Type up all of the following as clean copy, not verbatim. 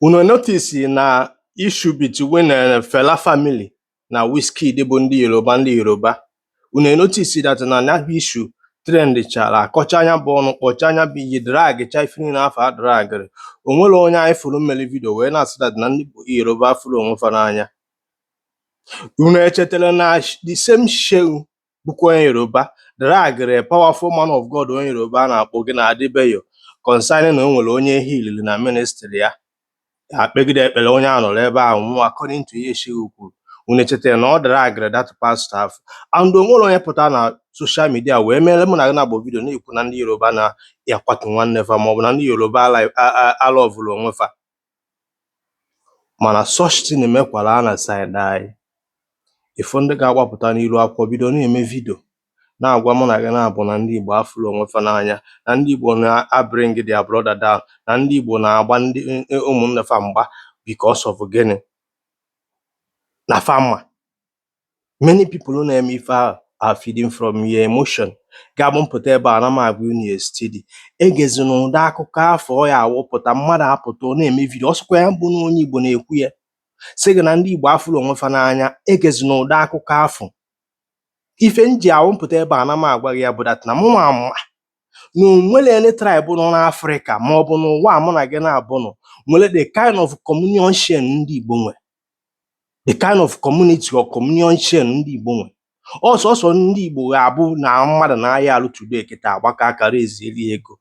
Unu notice na issue between Fela family na Wizkid bụ ndị Yoruba, ndị Yoruba. Unu notice that na ya bụ issue trend chara, akọcha anya bụ ọnụ, kpọcha anya bụ iyi, drag cha ife niile afọ a dragịrị. O nwere onye anyị fụrụ mmeri video wee na-asị that na ndị Yoruba fụrụ onwe fa n'anya? Unu echetara na the same Seun bụkwa onye Yoruba dragịrị a powerful man of God, onye Yoruba a na-akpọ gị na Adebayo, concerning na o nwere onye healiri na ministry ya, akpegide ekpere, onye a nọrọ ebe ahụ nwụọ, according to ihe Seun kwuru? Unu echetara na ọ dragịrị that pastor afọ, and o nwere onye pụtara na social media wee mere mụ na gị na-agba video na-ekwu na ndị Yoruba na-akwatu nwanne fa, maọbụ na ndị Yoruba aloveụrụ onwe fa? Mana such thing emekwara na side anyị. Ịfụ ndị ga-agbapụta n'ilu akwụkwọ, bido na-eme video, na-agwa mụ na gị na-abụ na ndị Igbo afụrụ onwe fa n'anya, na ndị Igbo na-abring their brother down, na ndị Igbo na-agba ndị ụmụnne fa mgba. Because of gịnị? Na fa ma many people na-eme ife ahụ are feeding from your emotion. Ga-abụ mpụta ebe a na m agwa unu ya steady, egezina ụdị akụkọ afọ ọ ya awụpụta. Mmadụ apụta, ọ na-eme video, ọ sịkwa ya bụ na onye Igbo na-ekwu ya, sị gị na ndị Igbo afụrụ onwe fa n'anya, egezina ụdị akụkọ afọ. Ife m ji awụmpụta ebe a na m agwa gị ya bụ that na mụ ma ama na o nwere any tribe nọ n'Africa ma ọ bụ n'ụwa a mụ na gị na-abụ nọ nwere the kind of communion chain ndị Igbo nwe, the kind of community or communion chain ndị Igbo nwe. Ọsọsọ ndị Igbo ga-abụ na mmadụ na-aya alụ today kịta, agbakọ aka rezieri ego.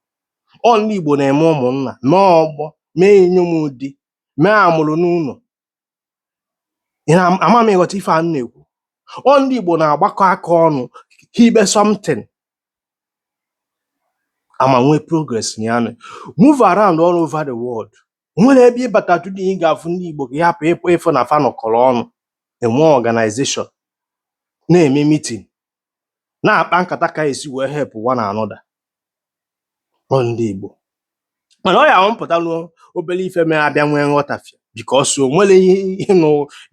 Ọ ndị Igbo na-eme ụmụnna, mee ọgbọ, mee inyom di, mee amụrụ n'ụlọ. Ị na-ama m ịghọta ife a m na-ekwu? Ọ ndị Igbo na-agbakọ aka ọnụ hibe something ama nwee progress na ya. Nụ move around all over the world, nwere ebe ịbata today ị ga-afụ ndị Igbo ka ị hapụ ịpụ ịfụ na fa nọkọrọ ọnụ, enwe organization, na-eme meeting, na-akpa nkata ka esi wee help one another? Ọ ndị Igbo. Mana ọ ya ahụ mpụta ruo obere ife mere abịa nwee nghọtafie, because o nwere ihe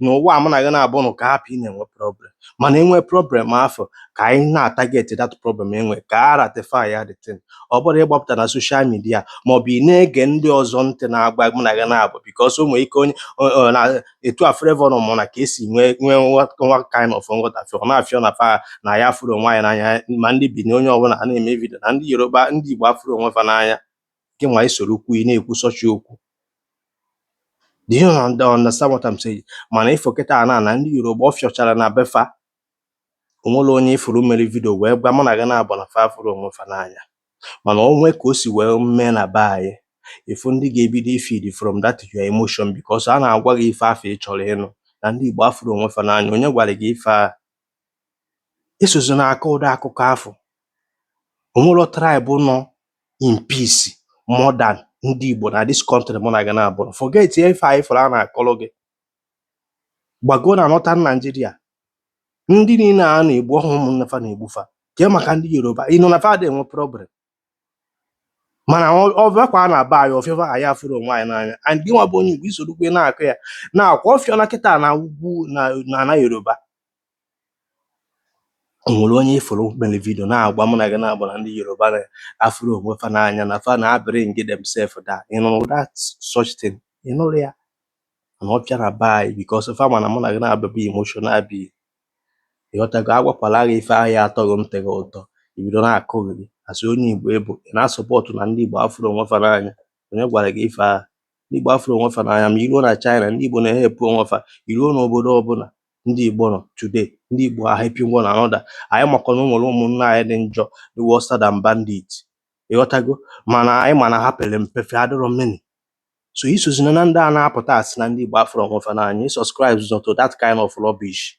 n'ụwa a mụ na gị na-abụ nụ ka hapụ ị na-enwe problem. Mana enwe problem afọ, ka anyị na-atarget that problem enwe, ka a rectify ya the thing. Ọ bụrụ ịgbapụta na social media, maọbụ ị na-ege ndị ọzọ ntị na-agba mụ na gị na-abụ, because o nwere ike onye na etu a Flavour nọ na ka esi nwee nwa kind of nghọtafie, ọ na-afịọ na fa na ya fụrụ onwe anyị n'anya. Ma ndị Benin, onye ọbụla a na-eme video na ndị Yoruba, ndị Igbo afụrụ onwe fa n'anya, gị nwa isoro okwu ị na-ekwu such okwu. Do you understand what I'm saying? Mana ifo kịta na ndị Yoruba ọ fịọchara na befa, onwere onye ifuru mere video wee gwa mụ na gị na-abụ na fa fụrụ onwe fa n'anya? Mana o nwee ka o si wee mee na be anyị, ịfụ ndị ga-ebido ifeed from that your emotion, because a na-agwa gị ife afọ ị chọrọ ịnụ na ndị Igbo afụrụ onwe fa n'anya. Onye gwara gị ife a? Esozi n'aka ụdị akụkọ afọ. Onwero tribe nọ in peace more than ndị Igbo na this country mụ na gị na-abụ. Forget ife anyị fụrụ a na-akọrọ gị. Gbago na Northern Nigeria, ndị niile a na-egbu ọhụụ, ụmụnne fa na-egbu fa. Kee maka ndị Yoruba? Ị nọ na fa adịghị enwe problem, mana ọ bịakwa na be anyị, ọfịa anyị afụrụ onwe anyị n'anya. And gị nwa bụ onye Igbo isorokwe na-akụ ya na-akwa ọfịa na kịta na ugwu na ana Yoruba. O nwere onye ifuru mere video na-agwa mụ na gị na-abụ na ndị Yoruba na-afụrụ onwe fa n'anya, na fa na-abring themselves down? Ị nụrụ that such thing? Ị nụrụ ya? Mana ọ bịa na be anyị, because fa ma na mụ na gị na-abụ bụ emotional being. Ịghọtago? Agwakwala gị ife ahụ ya atọghị ntị gị ụtọ, ibido na-akụghị asị onye Igbo ịbụ ị na-asupport na ndị Igbo afụrụ onwe fa n'anya. Onye gwara gị ife ahụ, ndị Igbo afụrụ onwe fa n'anya? Ma iruo na China, ndị Igbo na-ehelp onwe fa. Iruo n'obodo ọbụla ndị Igbo nọ today, ndị Igbo are helping one another. Anyị makwa na o nwere ụmụnne anyị dị njọ, dị worse than bandit, ịghọtago? Mana anyị ma na ha pere mpe, fe adịrọ many. So isozina na ndị a na-apụta asị na ndị Igbo afụrụ onwe fa n'anya. Ị subscribe to that kind of rubbish.